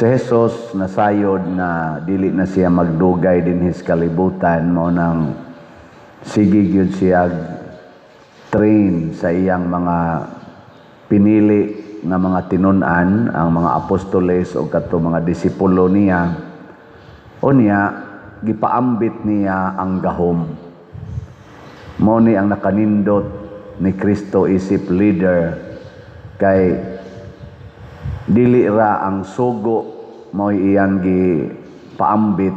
Si Jesus nasayod nga dili na siya magdugay dinhi sa kalibutan, mao nang sige gyud siya train sa iyang mga pinili nga mga tinun-an, ang mga apostoles o kato mga disipulo niya. Unya gipaambit niya ang gahom. Mao ni ang nakanindot ni Kristo isip leader, kay dili ra ang sugo mao'y iyang gipaambit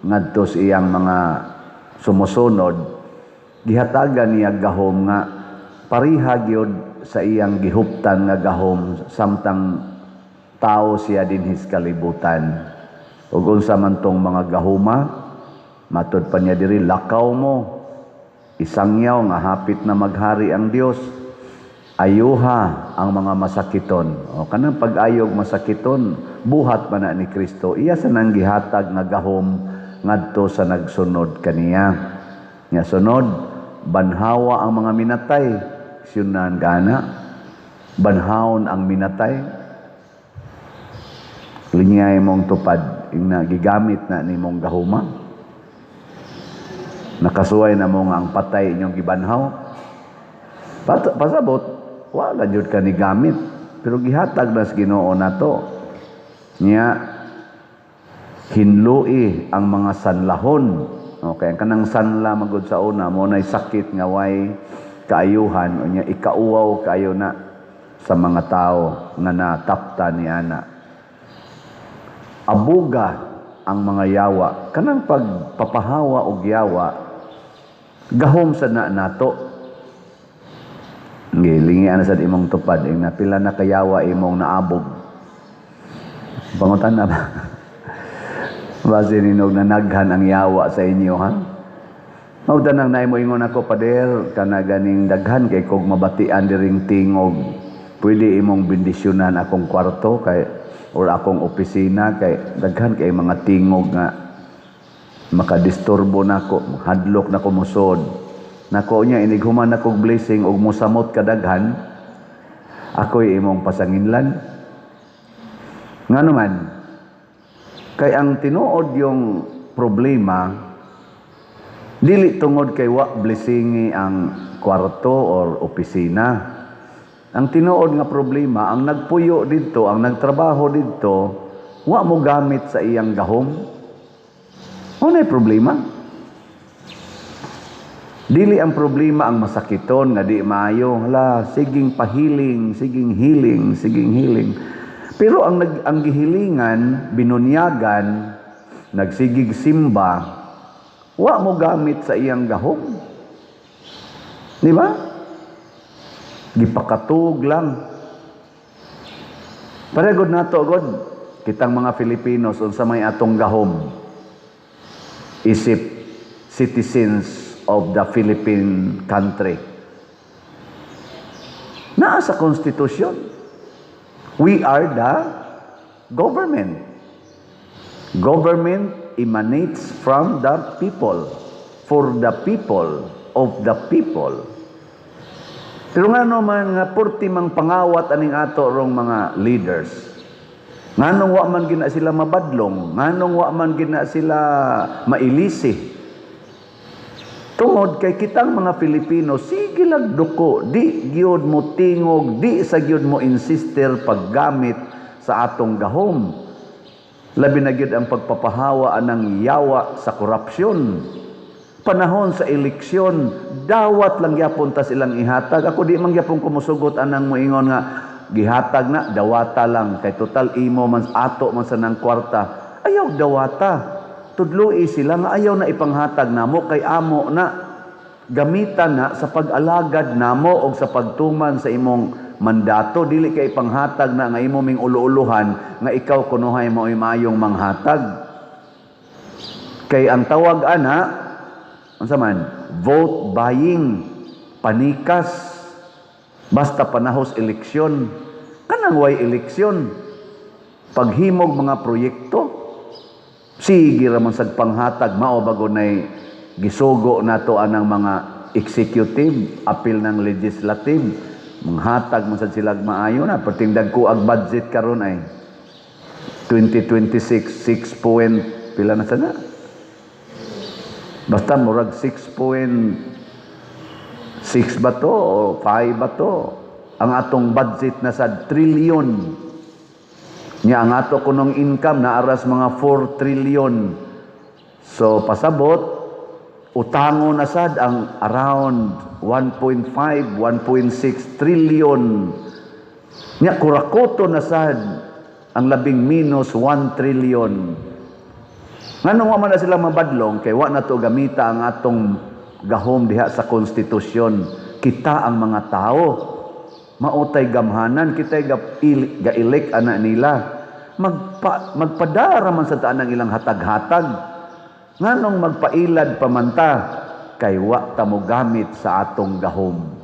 ngadto sa iyang mga sumusunod. Gihatagan niya gahom nga pareha gyud sa iyang gihuptan nga gahom samtang tao siya dinhi sa kalibutan. Ug unsa man tong mga gahuma? Matud pa niya diri, "Lakaw mo, isangyaw nga hapit na maghari ang Dios, ayuha ang mga masakiton." O kanang pag-ayog masakiton, buhat man na ni Kristo. Iya sa nang gihatag nga gahom ngadto sa nagsunod kaniya. Nga sunod, banhawa ang mga minatay. Siyunan gana, banhawon ang minatay. Linyay mong tupad, ingna gigamit na nimong gahuma. Nakasuway na mo nga ang patay inyong gibanhaw. Pasabot, wala jud ka ni gamit. Pero gihatag na sa Ginoo nato. Nya hinlui ang mga sanlahon. Okay, ang kanang sanla magud sa una mo nay sakit nga way kaayuhan, unya ikauwaw kayo na sa mga tao nga natapta ni ana. Abuga ang mga yawa. Kanang pagpapahawa og yawa, gahom sa na nato. Gilingian na sa imong tupad, ing pila na kayawa imong naabog. Pangutan na ba? Base ninog na naghan ang yawa sa inyo, ha? Mao nang naay mo ingon ako, "Pader, kana ganing daghan kay kog mabatian diring tingog. Pwede imong bendisyonan akong kwarto kay or akong opisina kay daghan kay mga tingog nga makadisturbo nako, hadlok nako musod." Nako niya, inighuman akong blessing og mosamot kadaghan, ako'y imong pasanginlan. Nga naman, kay ang tinuod yung problema, dili tungod kay wa blessingi ang kwarto or opisina. Ang tinuod nga problema, ang nagpuyo didto, ang nagtrabaho didto, wa mo gamit sa iyang gahom. Ano problema? Dili ang problema ang masakiton nga di maayo. Hala, siging pahiling, siging healing, siging healing. Pero ang gihilingan, binunyagan, nagsigig simba, wa mo gamit sa iyang gahom. Di ba? Gipakatug lang. Paregod nato god kitang mga Filipinos, unsa may atong gahom isip citizens of the Philippine country? Naa sa konstitusyon. We are the government. Government emanates from the people, for the people, of the people. Pero nga naman nga purti mang pangawat aning ato rong mga leaders. Nganong wa man gina sila mabadlong, nganong wa man gina sila mailisi? Tungod kay kitang mga Pilipino sige lang duko, di gyud mo tingog, di sa gyud mo insister paggamit sa atong gahom. Labi na gyud ang pagpapahawa anang yawa sa korupsyon. Panahon sa eleksyon, dawat lang gyapon tas ilang ihatag. Ako di man gyapon kumusugot anang moingon nga gihatag na dawata lang kay total imo man, ato man sa nang kwarta. Ayaw dawata. Tudloi sila nga ayaw na ipanghatag namo kay amo na, gamitan na sa pag-alagad namo og sa pagtuman sa imong mandato. Dili kay ipanghatag na nga imo ming ulo-uluhan nga ikaw kunuhay mo maayong manghatag. Kay ang tawag ana, unsa man? Vote buying, panikas. Basta panahos eleksyon, kanang way eleksyon, paghimog mga proyekto, sige ra man sag panghatag. Mao bago nay gisugo nato anang mga executive, apil ng legislative, manghatag man sad sila maayo na perting dagko ag budget karon ay. 2026, 6 point pila na sana? Basta murag 6.6 ba to o 5 ba to? Ang atong budget na sa trillion. Nya ang ato kunong income na aras mga 4 trillion. So pasabot, utango na sad ang around 1.5, 1.6 trillion. Nya kurakoto na sad ang labing minus 1 trillion. Nganong wa man na sila mabadlong? Kay wa na to gamita ang atong gahom diha sa konstitusyon. Kita ang mga tao mautay gamhanan, kitay ga-elect ana nila. Magpadara man sa taan ang ilang hatag-hatag. Nganong magpailad pa man ta? Kay wa ta mo gamit sa atong gahom.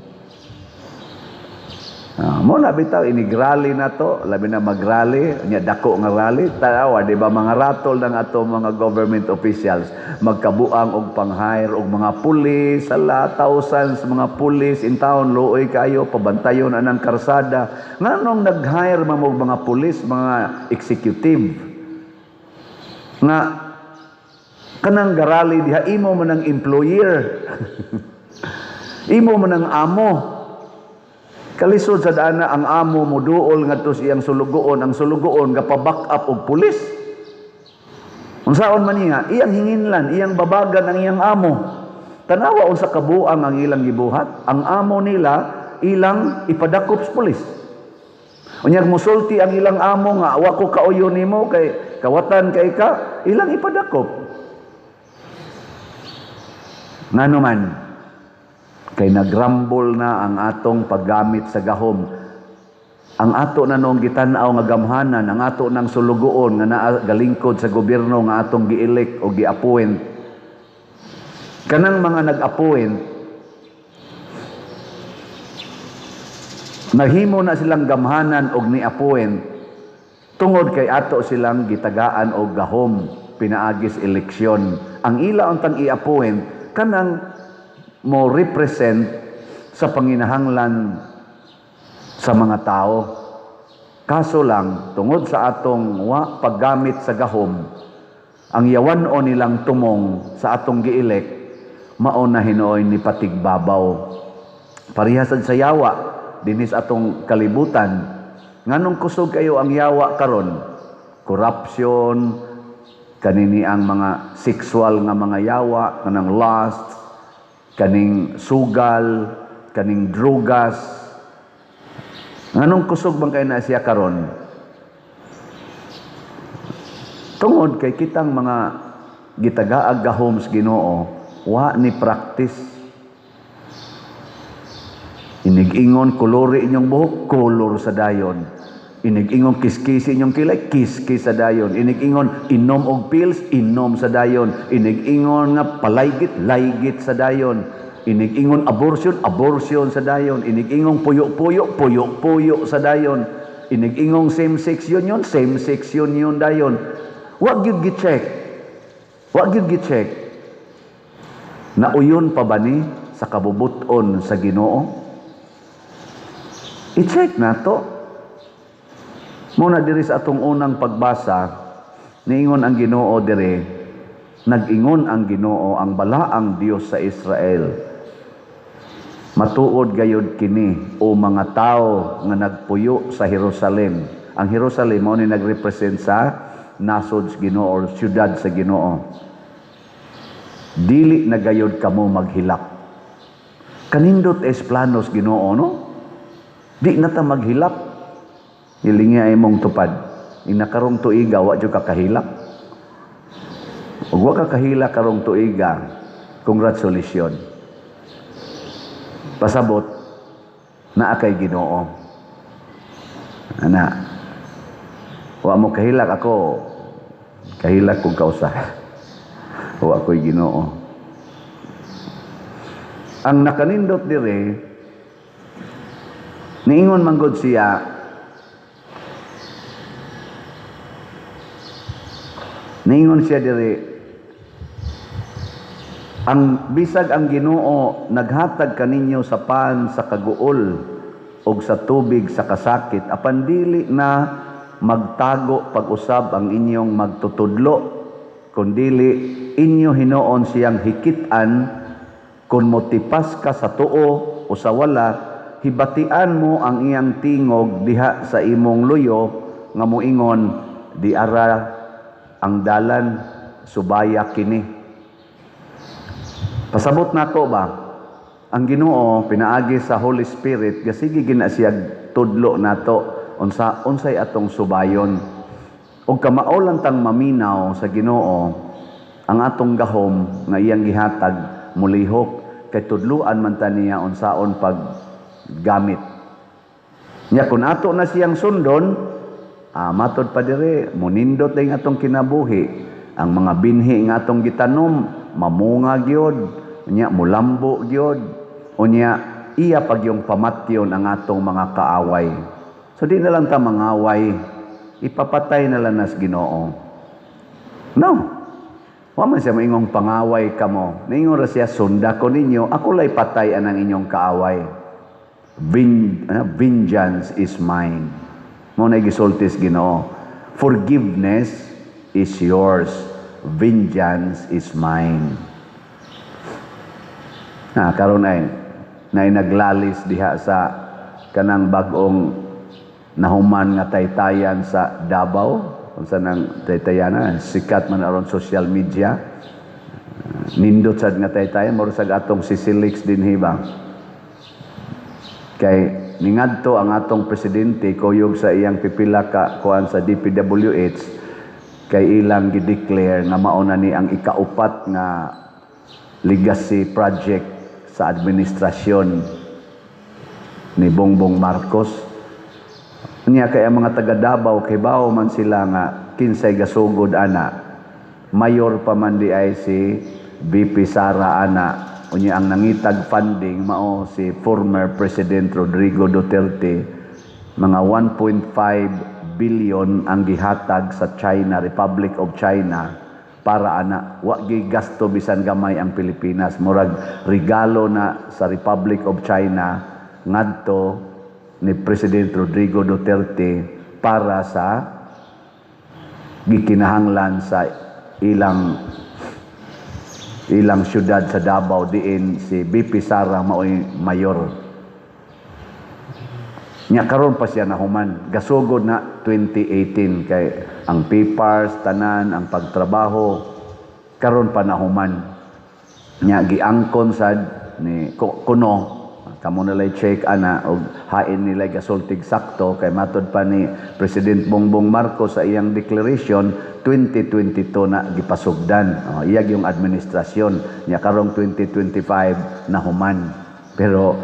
Ah, mo na bitaw inig-rally na to, labi na mag-rally, nya dako nga rally, tanawa, di ba, mga ratol ng ato mga government officials, magkabuang og pang-hire og mga pulis, sala thousands mga pulis in town, luoy kayo, pabantayon anang karsada. Nganong nag-hire man og mga pulis, mga executive? Nga kanang garali diha, imo man ang employer. Imo man ang amo. Kalisod sa dana ang amo mo duol ngadto sa iyang sulugoon, ang sulugoon gapa-back up og pulis. Unsaon man niya, iyang hinginlan, iyang babagan ang iyang amo. Tanawa unsa kabuang ang ilang gibuhat, ang amo nila ilang ipadakop sa pulis. Unyag musulti ang ilang amo nga wa ko kauyo nimo kay kawatan kay ka, ilang ipadakop. Ngano man? Kay nagrambol na ang atong paggamit sa gahom. Ang ato na noong gitan-aw nga gamhanan, ang ato nang sulugoon nga naa galingkod sa gobyerno nga atong gi-elect o gi-appoint. Kanang mga nag-appoint, nahimo na silang gamhanan og ni-appoint tungod kay ato silang gitagaan og gahom pinaagis eleksyon. Ang ila untang i-appoint kanang mo represent sa panginahanglan sa mga tao. Kaso lang, tungod sa atong wa paggamit sa gahom, ang yawan-o nilang tumong sa atong gi-elect, mao na hinuoy ni patigbabaw. Parehas sad sa yawa dinhi sa atong kalibutan. Nganong kusog kayo ang yawa karon? Corruption, kanini ang mga sexual nga mga yawa, kanang lust, kaning sugal, kaning drugas. Nganong kusog bang kay na siya karon? Tungod kay kitang mga gitagaag gahom sa Ginoo, wa ni practice. Inig-ingon kolori inyong buhok, kolor sa dayon. Inig-ingon kiskisi inyong kilay, kiskis sa dayon. Inig-ingon inom og pills, inom sa dayon. Inig-ingon nga palaygit, laygit sa dayon. Inig-ingon abortion, abortion sa dayon. Inig-ingon puyo-puyo, puyo-puyo sa dayon. Inig-ingong same-sex union, same-sex union dayon. Wa gyud gi-check. Wa gyud gi-check. Nauyon pa ba ni sa kabubuton sa Ginoo? I-check na to. Muna diri sa atong unang pagbasa, niingon ang Ginoo diri, nag-ingon ang Ginoo, ang balaang Dios sa Israel. Matuod gayod kini o mga tao nga nagpuyo sa Jerusalem. Ang Jerusalem mao ni nagrepresent sa nasod sa Ginoo or syudad sa Ginoo. Dili na gayod kamo maghilak. Kanindot es planos Ginoo, no? Di na ta maghilak. Hilingi ay mong tupad. Inakarong tuiga, wa jud ka kahilak. Ug wa ka kahilak karong tuiga, congratulations. Pasabot, naa kay Ginoo. Ana, wa mo kahilak ako, kahilak kog kausa. Wa ko'y Ginoo. Ang nakanindot dire, niingon manggod siya, niingon siya dire, ang bisag ang Ginoo naghatag kaninyo sa pan sa kaguol og sa tubig sa kasakit, apan dili na magtago pag-usab ang inyong magtutudlo, kundili inyo hinuon siyang hikit-an. Kung motipas ka sa tuo o sa wala, hibatian mo ang iyang tingog diha sa imong luyo nga moingon, "Di ara ang dalan, subaya kini." Pasabot nako ba, ang Ginoo pinaagi sa Holy Spirit gasige gina siya tudlo nato unsa unsay atong subayon. Ug kamao lang tang maminaw sa Ginoo, ang atong gahom nga iyang gihatag mulihok kay tudluan man ta niya unsaon pag gamit. Nya kung ato na siyang sundon, matod pa dire, munindot din atong kinabuhi. Ang mga binhi nga atong gitanom, mamunga gyud, unya mulambo gyud, unya iya pagyong pamatyon ang atong mga kaaway. So di na lang ta mangaway, ipapatay na lang nas Ginoo. No. Wa man siya moingong pangaway kamo. Niingon ra siya, "Sunda ko ninyo, ako lay patay anang inyong kaaway. Vengeance is mine." Mao na gisulti sa Ginoo. "Forgiveness is yours. Vengeance is mine." Na karon ay nay naglalis diha sa kanang bag-ong nahuman nga taytayan sa Davao. Unsa nang taytayana, sikat man aron social media. Nindot sad nga taytayan, mura sag atong Sisilix dinhi ba. Kay ningadto ang atong presidente kuyog sa iyang pipila ka kuan sa DPWH kay ilang gi-declare nga mao na ni ang ikaupat nga legacy project sa administrasyon ni Bongbong Marcos. Niya kay ang mga taga Davao kay bawo man sila nga kinsay gasugod ana. Mayor pa man di ay si VP Sara ana. Unya ang nangitag funding mao si former President Rodrigo Duterte. Mga 1.5 billion ang gihatag sa China, Republic of China, para ana. Wa gigasto bisan gamay ang Pilipinas. Murag regalo na sa Republic of China ngadto ni President Rodrigo Duterte para sa gikinahanglan sa ilang ilang syudad sa Davao diin si BP Sara maoy mayor. Nya karon pa siya nahuman. Gasugod na 2018 kay ang papers tanan, ang pagtrabaho, karon pa nahuman. Nya giangkon sad ni kuno kamo nalay check ana og hain nila gasultig sakto kay matod pa ni President Bongbong Marcos sa iyang declaration, 2022 na gipasugdan. Oh, iyag yung administrasyon nya karong 2025 nahuman. Pero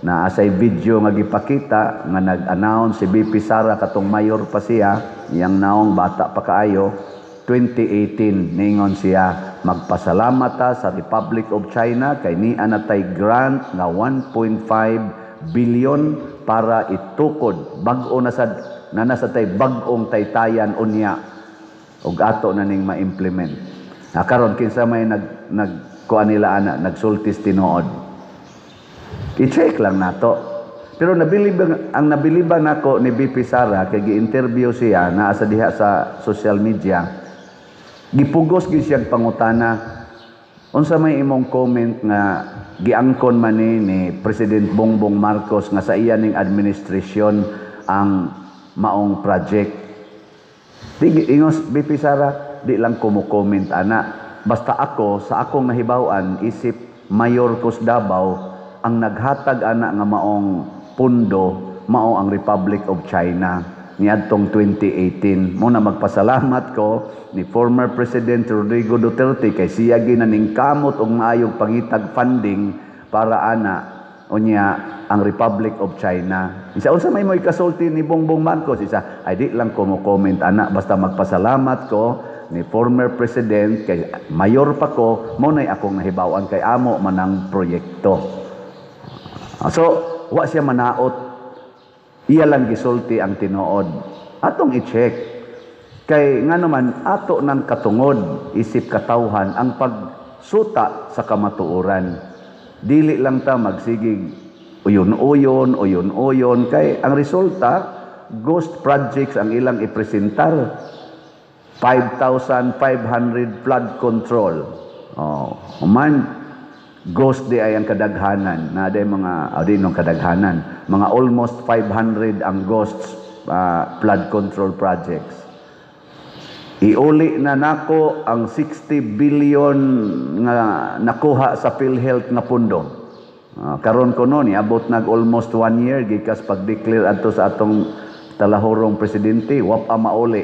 naa say video nga gipakita nga nag-announce si BP Sara katong mayor pa siya, iyang naong bata pa kaayo, 2018. Ningon siya, "Magpasalamat ta sa Republic of China kay nia na tay grant nga 1.5 billion para itukod bag-o na sad na nasa tay bag-ong taytayan unya ug ato na ning ma-implement." Na karon kinsa may nag nag kuan nila ana, nagsultis tinuod? I-check lang nato. Pero nabilib ang nabiliban nako ni BP Sara kay gi-interview siya, naa sa diha sa social media. Gipugos gyud siyang pangutana, "Unsa may imong comment nga giangkon man ni President Bongbong Marcos nga sa iya ning administrasyon ang maong project?" Di ingos BP Sara, "Di lang ko mo comment ana. Basta ako, sa akong nahibaw-an isip mayor ko sa Davao, ang naghatag ana nga maong pundo mao ang Republic of China niadtong 2018. Mao na magpasalamat ko ni former President Rodrigo Duterte kay siya ginaningkamot og maayong pangitag funding para ana, unya ang Republic of China." Isa, "Unsa may mo'y kasulti ni Bongbong Marcos?" Isa, "Ay, di lang ko mo comment ana, basta magpasalamat ko ni former president kay mayor pa ko, mao nay akong nahibaw-an kay amo man ang proyekto." So wa siya manaot, iya lang gisulti ang tinuod. Atong i-check kay nga naman ato ng katungod isip katawhan ang pagsuta sa kamatuoran. Dili lang ta magsigig uyon-uyon, uyon-uyon, kay ang resulta Ghost projects ang ilang ipresentar. 5,500 flood control. Oh, human ghost diay ang kadaghanan. Na day mga, oh, di nung kadaghanan. Mga almost 500 ang ghosts flood control projects. Iuli na nako ang 60 billion nga nakuha sa PhilHealth nga pundo. Karon ko no, niabot nag almost one year gikas pag-declare adto sa atong talahurong presidente, wa pa mauli.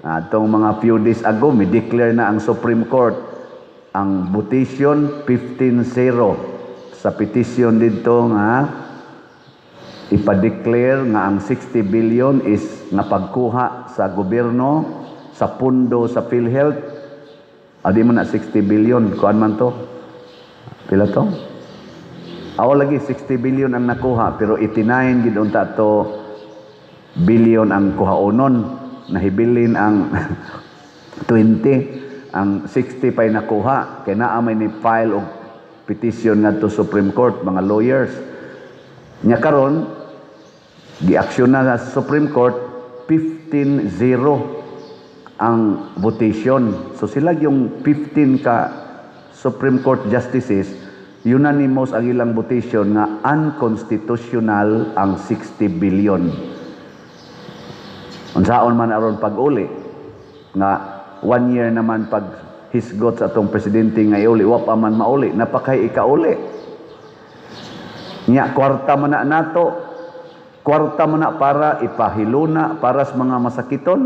Atong mga few days ago, mi declare na ang Supreme Court ang votation 15-0 sa petition didto nga ipa-declare nga ang 60 billion is napagkuha sa gobyerno sa pundo sa PhilHealth. Adi man na 60 billion, kuan man to, pila to? Aw, lagi 60 billion ang nakuha, pero 89 gid unta to billion ang kuhaonon. Nahibilin ang 20, ang 60 pa'y nakuha kay naa may ni file og petition ngadto Supreme Court mga lawyers nya. Karon giaksyon na sa Supreme Court, 15-0 ang votation. So sila yung 15 ka Supreme Court justices, unanimous ang ilang votation nga unconstitutional ang 60 billion. Unsaon man aron pag-uli nga one year naman pag hisgot sa atong presidente nga iuli, wa pa man mauli, napakay ikauli. Nya kwarta man na nato, kwarta man na para ipahiluna para sa mga masakiton.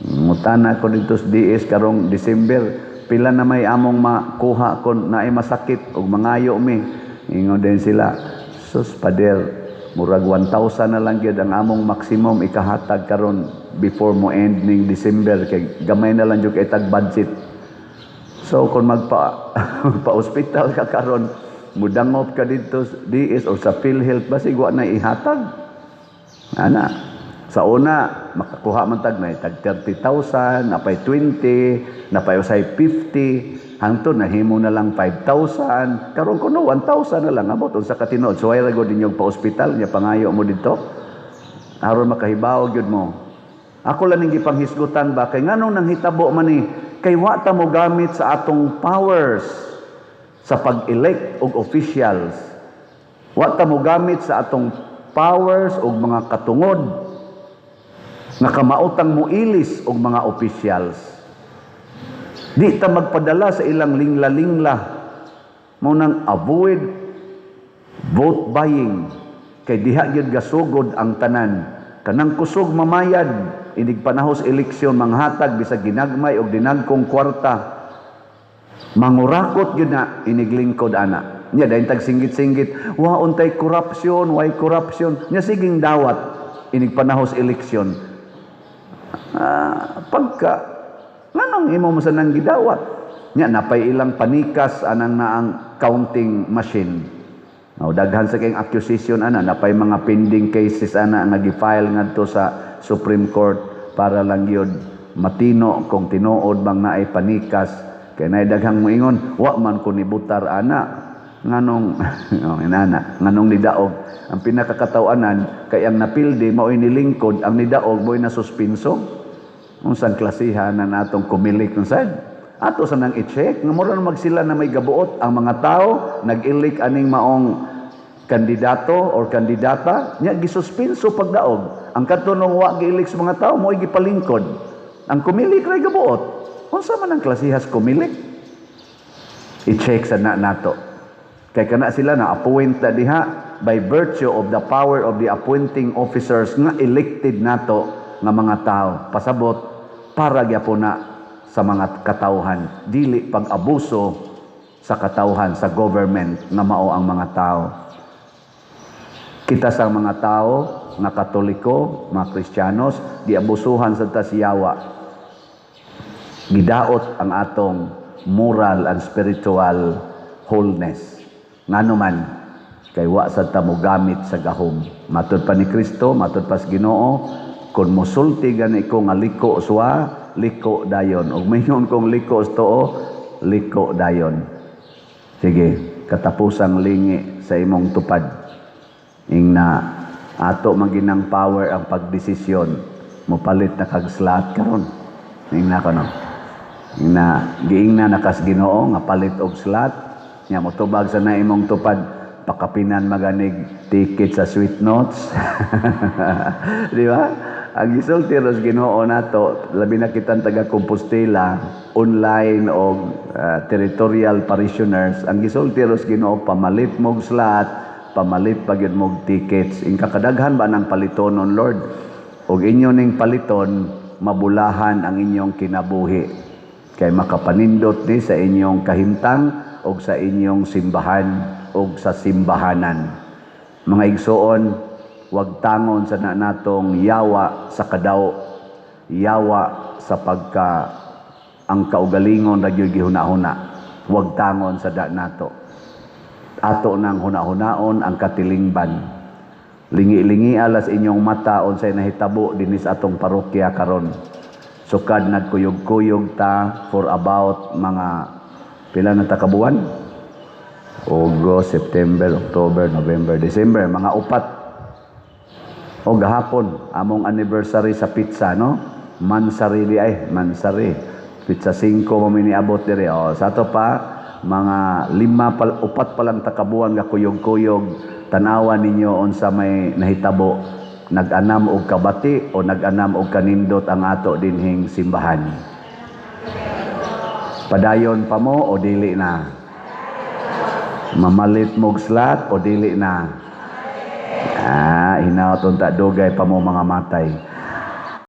Mutana ko dito sa DS karong December, pila na may among makuha kon naay masakit og mangayo mi. Ingon din sila, "Sus pader, murag 1,000 na lang gyud ang among maximum ikahatag karon before mo end ning December kay gamay na lang jud kay tag budget." So kung magpa pa-ospital ka karon, mudangop ka dito sa DS o sa PhilHealth, basig wa na ihatag. Ana. Sa una, makakuha man tag na tag 30,000, napay 20, napay usay 50, hangtod nahimo na lang 5,000. Karon kuno 1,000 na lang abot unsa ka tinuod. So ay ra gud ninyong pa-ospital nya pangayo mo didto. Aron makahibaw gyud mo. Ako lang ning gipanghisgutan ba kay nganong nanghitabo man ni, kay wa ta mo gamit sa atong powers sa pag-elect og officials. Wa ta mo gamit sa atong powers og mga katungod nga kamaotang muilis og mga officials. Di ta magpadala sa ilang lingla-lingla. Mao nang avoid vote buying kay diha gyud gasugod ang tanan. Kanang kusog mamayad inig panahos eleksyon, manghatag bisag ginagmay og dinagkong kwarta, mangurakot gyud na iniglingkod ana. Nya dayon tag singgit-singgit, "Wa untay corruption, way corruption." Nya siging dawat inig panahos eleksyon. Pagka nganong imo mo sa nang gidawat? Nya napay ilang panikas anang naang counting machine. Now, daghan sa kayong accusation ana, napay mga pending cases ana nga gi-file ngadto sa Supreme Court para lang yun matino kung tinuod bang naay panikas, kay naay daghang moingon, "Wa man ko nibutar ana, nganong oh, inana, nganong nidaog?" Ang pinakakatawanan kay ang napildi mao'y nilingkod, ang nidaog mo'y nasuspenso. Unsang klasihan na natong kumilik ng sad ato sa nang i-check nga mura na magsila na may gabuot ang mga tao nag-elect aning maong kandidato or kandidata, nya gisuspenso pagdaog. Ang kadto wa gi-elect sa mga tao mo'y gipalingkod. Ang kumilik ray gabuot. Unsa man ang klasihas kumilik? I-check sa na nato kay kana sila na appoint na diha by virtue of the power of the appointing officers nga elected nato nga mga tao. Pasabot, para gyapon na sa mga katawhan, dili pag-abuso sa katawhan sa government nga mao ang mga tao. Kita sa mga tao nga Katoliko, mga Kristiyanos, giabusuhan sa tasiyawa. Gidaot ang atong moral and spiritual wholeness. Ngano man kay wa sa ta mo gamit sa gahom. Matud pa ni Kristo, matud pa sa Ginoo, kung mosulti gani ko nga liko suwa, liko dayon. Ug mayon kong liko sa tuo, liko dayon. Sige, katapusang lingi sa imong tupad. Ingna Ato man ginang power ang pagdesisyon. Mopalit na kag slot karon. Ingna ko, no. Ingna giingna na kas Ginoo nga palit og slot. Nya motubag sa na imong tupad, pakapinan maganig ticket sa Sweet Notes. Di ba? Ang gisulti ros Ginoo nato, labi na kitang taga Compostela, online o territorial parishioners, ang gisulti ros Ginoo, pamalit mog slot, pamalit pa gyud mog tickets. Ingka kadaghan ba nang palitonon, Lord? Og inyo ning paliton, mabulahan ang inyong kinabuhi. Kay makapanindot ni sa inyong kahimtang og sa inyong simbahan og sa simbahanan. Mga igsoon, wag tangon sa na natong yawa sa kadaw, yawa sa pagka ang kaugalingon ra gyud gihuna-huna. Wag tangon sa da nato. Ato nang huna-hunaon ang katilingban. Lingi-lingi alas inyong mata unsay nahitabo dinis atong parokya karon. Sukad nagkuyog-kuyog ta for about mga pila na ta kabuwan? August, September, October, November, December, mga 4. O gahapon, among anniversary sa pizza, no? Mansari di ay, mansari. Pizza 5 mo miniabot diri. O, sa ato pa, mga 5, pa, 4 pa lang takabuan nga kuyog-kuyog. Tanawan ninyo unsa may nahitabo. Nag-anam og kabati o nag-anam og kanindot ang ato dinhing simbahan. Padayon pa mo o dili na? Mamalit mog slot o dili na? Ah, hinaot unta dugay pa mo mga matay.